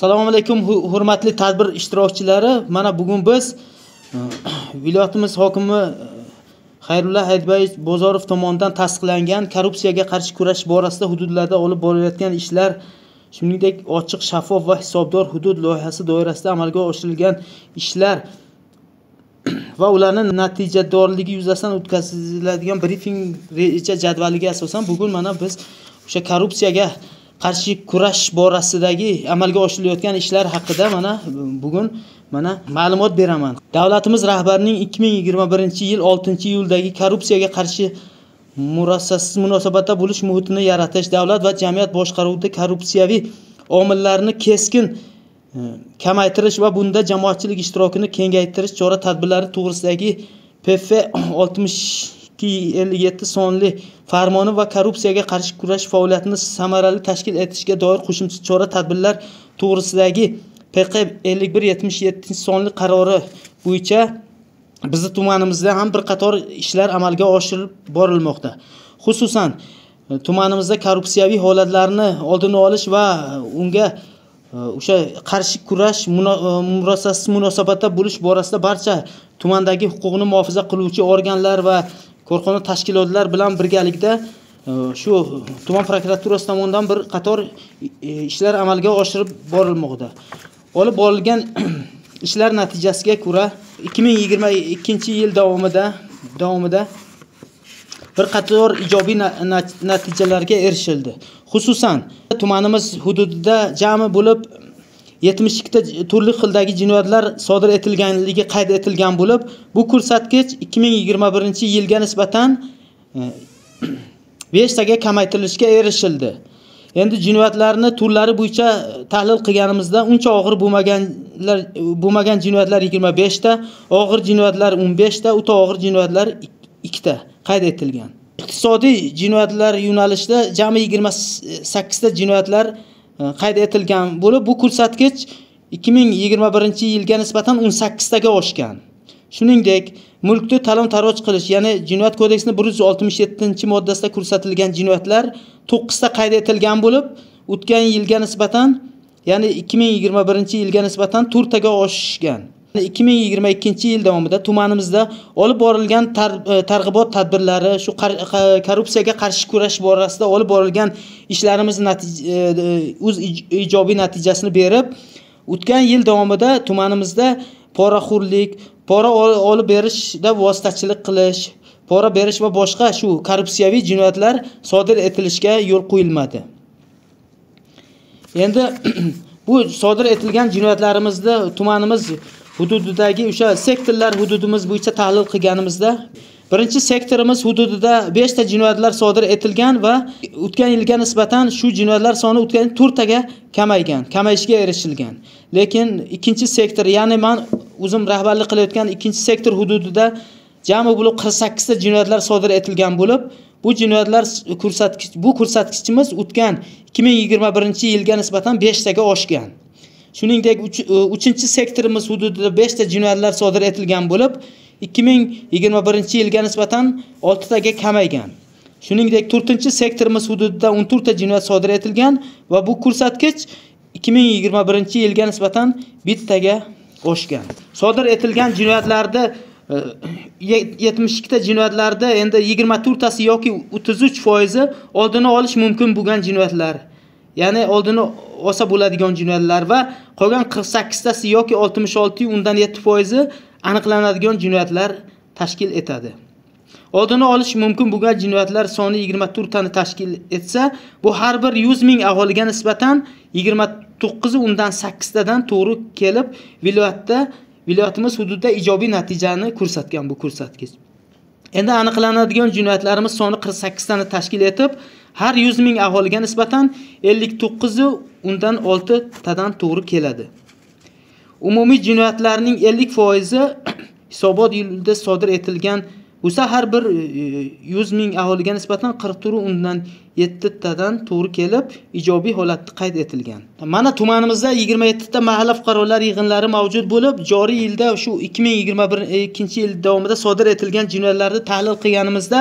Assalomu alaykum hurmatli tadbir ishtirokchilari. Mana bugun biz viloyatimiz hokimi Xayrulla Hayitbayevich Bozorov tomonidan tasdiqlangan korrupsiyaga qarshi kurash borasida hududlarda olib borilayotgan ishlar, shuningdek ochiq, shaffof va hisobdor hudud loyihasi doirasida amalga oshirilgan ishlar va ularning natijadorligi yuzasidan o'tkaziladigan brifing reja jadvaliga asosan bugun mana biz o'sha korrupsiyaga qarshi kurash borasidagi amalga oshirilayotgan ishlar haqida mana bugun mana ma'lumot beraman. Davlatimiz rahbarining 2021-yil 6-iyuldagi korrupsiyaga qarshi murosasiz munosabatda bo'lish muhitini yaratish, davlat va jamiyat boshqaruvida korrupsiyaviy omillarni keskin kamaytirish va bunda jamoatchilik ishtirokini kengaytirish chora-tadbirlari to'g'risidagi PF 6257 sonli farmoni va korrupsiyaga qarshi kurash faoliyatini samarali tashkil etishga doir qo'shimcha chora-tadbirlar to'g'risidagi PQ 5177 sonli qarori bo'yicha bizni tumanimizda ham bir qator ishlar amalga oshirilib borilmoqda. Xususan, tumanimizda korrupsiyaviy holatlarni oldini olish va unga o'sha qarshi kurash, murosasiz munosabatda bo'lish borasida barcha tumandagi huquqni muhofaza qiluvchi organlar va korxona tashkilotlar bilan birgalikda shu tuman prokuraturasi tomonidan bir qator ishlar amalga oshirib borilmoqda. Olib borilgan ishlar natijasiga ko'ra 2022-yil davomida bir qator ijobiy natijalarga erishildi. Xususan, tumanimiz hududida jami bo'lib 72 ta turli xildagi jinoyatlar sodir etilganligi qayd etilgan bo'lib, bu ko'rsatkich 2021-yilga nisbatan 5 taga kamaytirilishga erishildi. Endi jinoyatlarni turlari bo'yicha tahlil qilganimizda uncha og'ir bo'lmagan jinoyatlar 25 ta, og'ir jinoyatlar 15 ta, o'ta og'ir jinoyatlar 2 ta qayd etilgan. Iqtisodiy jinoyatlar yo'nalishida jami 28 ta jinoyatlar qayd etilgan bo'lib, bu ko'rsatkich 2021-yilga nisbatan 18 taga oshgan. Shuningdek, mulkni talon-taroj qilish, ya'ni Jinoyat kodeksining 167-moddasida ko'rsatilgan jinoyatlar 9 ta qayd etilgan bo'lib, o'tgan yilga nisbatan, ya'ni 2021-yilga nisbatan 4 taga oshgan. 2022-yil davomida tumanimizda olib borilgan targ'ibot tadbirlari, shu korrupsiyaga qarshi kurash borasida olib borilgan ishlarimiz o'z ijobiy natijasini berib, o'tgan yil davomida tumanimizda poraxo'rlik, pora olib berishda vositachilik qilish, pora berish va boshqa shu korrupsiyaviy jinoyatlar sodir etilishiga yo'l qo'yilmadi. Endi bu sodir etilgan jinoyatlarimizni tumanimiz hududidagi o'sha sektorlar hududimiz bo'yicha tahlil qilganimizda birinchi sektorimiz hududida 5 ta jinoyatlar sodir etilgan va o'tgan yilga nisbatan shu jinoyatlar soni o'tgan 4 taga kamaygan, kamayishga erishilgan. Lekin ikkinchi sektor, ya'ni men o'zim rahbarlik qilayotgan ikkinchi sektor hududida jami bo'lib 48 ta jinoyatlar sodir etilgan bo'lib, bu jinoyatlar ko'rsatkichimiz o'tgan 2021-yilga nisbatan 5 taga oshgan. Shuningdek, uchinchi sektorimiz hududida 5 ta jinoyatlar sodir etilgan bo'lib, 2021-yilga nisbatan 6 taga kamaygan. Shuningdek, 4-sektorimiz hududida 14 ta jinoyat sodir etilgan va bu ko'rsatkich 2021-yilga nisbatan 1 taga oshgan. Sodir etilgan jinoyatlarda 72 ta jinoyatlarda endi 24 tasi yoki 33% oldini olish mumkin bo'lgan jinoyatlar, ya'ni oldini olsa bo'ladigan jinoyatlar va qolgan 48 tasi yoki 66.7% aniqlanadigan jinoyatlar tashkil etadi. Oldini olish mumkin bo'lgan jinoyatlar soni 24 tani tashkil etsa, bu har bir 100 ming aholiga nisbatan 29.8 tadan to'g'ri kelib, viloyatimiz hududida ijobiy natijani ko'rsatgan bu ko'rsatkich. Endi aniqlanadigan jinoyatlarimiz soni 48 tani tashkil etib, har 100 ming aholiga nisbatan 59.6 tadan to'g'ri keladi. Umumiy jinoyatlarning 50% hisobot yilida sodir etilgan bo'lsa, har bir 100 ming aholiga nisbatan 44.7 tadan to'g'ri kelib, ijobiy holatda qayd etilgan. Mana tumanimizda 27 ta mahalla fuqarolar yig'inlari mavjud bo'lib, joriy yilda shu 2021-yil davomida sodir etilgan jinoyatlarni tahlil qilganimizda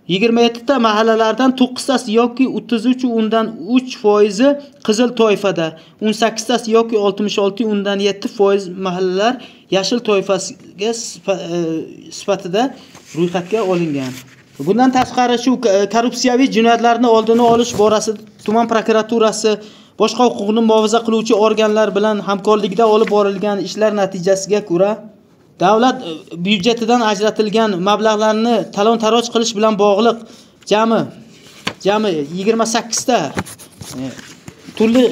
27 ta mahallalardan 9 tasi yoki 33,3% qizil toifada, 18 tasi yoki 66,7% mahallalar yashil toifasiga sifatida ro'yxatga olingan. Bundan tashqari shu korrupsiyaviy jinoyatlarni oldini olish borasida tuman prokuraturasi boshqa huquqni muhofaza qiluvchi organlar bilan hamkorlikda olib borilgan ishlar natijasiga ko'ra davlat byudjetidan ajratilgan mablag'larni talon-taroj qilish bilan bog'liq jami 28 ta turli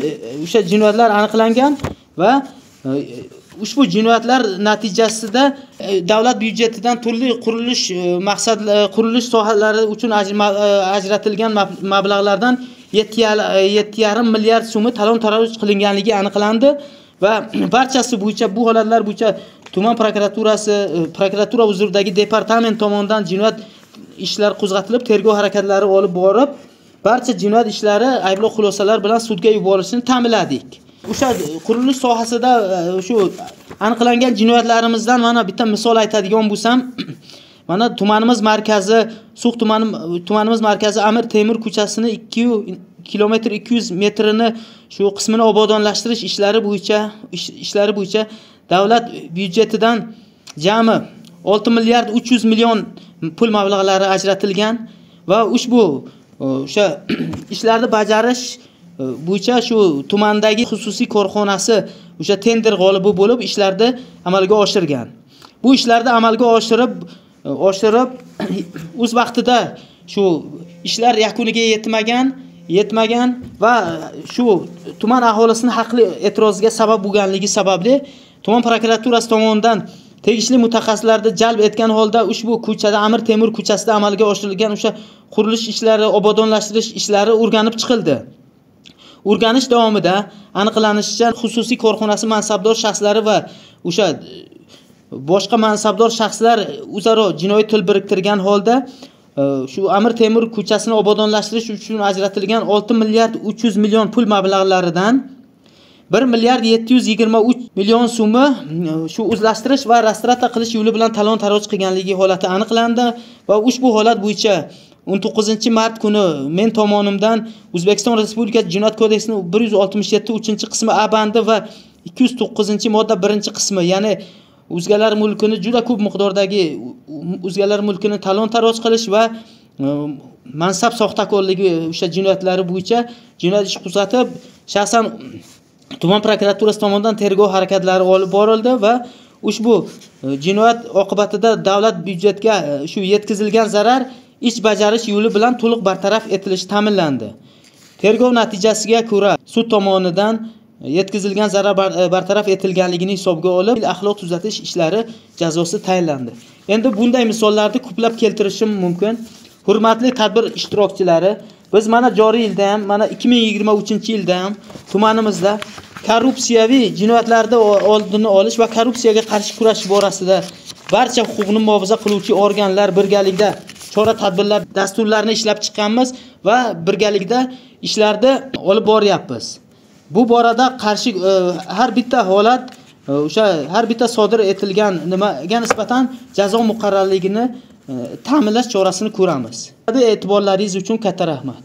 o'sha jinoyatlar aniqlangan va ushbu jinoyatlar natijasida davlat byudjetidan turli qurilish qurilish sohalari uchun ajratilgan mablag'lardan 7,5 milliard so'mi talon-taroj qilinganligi aniqlandi va barchasi bo'yicha bu holatlar bo'yicha tuman prokuraturasi, prokuratura huzuridagi departament tomonidan jinoyat ishlar qo'zg'atilib, tergov harakatlari olib borib, barcha jinoyat ishlari ayblov xulosalari bilan sudga yuborilishini ta'minladik. O'sha qurilish sohasida shu aniqlangan jinoyatlarimizdan mana bitta misol aytadigan bo'lsam, mana tumanimiz markazi, So'x tumanimiz markazi Amir Temur ko'chasini 2 kilometr 200 metrini shu qismini obodonlashtirish ishlari bo'yicha davlat byudjetidan jami 6 milliard 300 million pul mablag'lari ajratilgan va ushbu o'sha ishlarni bajarish bo'yicha shu tumandagi xususiy korxonasi o'sha tender g'olibi bo'lib ishlarni amalga oshirgan. Bu ishlarni amalga oshirib o'z vaqtida shu ishlar yakuniga yetmagan va shu tuman aholisining haqli e'tiroziga sabab bo'lganligi sababli tuman prokuraturasi tomonidan tegishli mutaxassislarni jalb etgan holda ushbu ko'chada Amir Temur ko'chasida amalga oshirilgan o'sha qurilish ishlari, obodonlashtirish ishlari o'rganib chiqildi. O'rganish davomida aniqlanishicha, xususiy korxonasi mansabdor shaxslari va o'sha boshqa mansabdor shaxslar o'zaro jinoiy til biriktirgan holda shu Amir Temur ko'chasini obodonlashtirish uchun ajratilgan 6 milliard 300 million pul mablag'laridan 1 milliard 723 million so'mi shu o'zlashtirish va rastrata qilish yo'li bilan talon-taroj qilganligi holati aniqlandi va ushbu holat bo'yicha 19-mart kuni men tomonimdan O'zbekiston Respublikasi Jinoyat kodeksining 167 3-qismi A bandi va 209-modda 1-qismi, ya'ni o'zgalar mulkini juda ko'p miqdordagi o'zgalar mulkini talon-taroj qilish va mansab soxtakorligi o'sha jinoyatlari bo'yicha jinoyat ishi qo'zg'atib, shaxsan tuman prokuraturasi tomonidan tergov harakatlari olib borildi va ushbu jinoyat oqibatida davlat byudjetga shu yetkazilgan zarar ish bajarish yo'li bilan to'liq bartaraf etilishi ta'minlandi. Tergov natijasiga ko'ra sud tomonidan yetkazilgan zarar bartaraf etilganligini hisobga olib, axloq tuzatish ishlari jazosi tayinlandi. Endi bunday misollarni ko'plab keltirishim mumkin. Hurmatli tadbir ishtirokchilari, biz mana joriy yilda ham, mana 2023-yilda ham tumanimizda korrupsiyaviy jinoyatlarni oldini olish va korrupsiyaga qarshi kurashish borasida barcha huquqni muhofaza qiluvchi organlar birgalikda chora-tadbirlar dasturlarini ishlab chiqqanmiz va birgalikda ishlarni olib boryapmiz. Bu borada qarshi har bitta holat, o'sha har bitta sodir etilgan nimaga nisbatan jazo muqarrarligini ta'minlash chorasini ko'ramiz. E'tiborlaringiz uchun katta rahmat.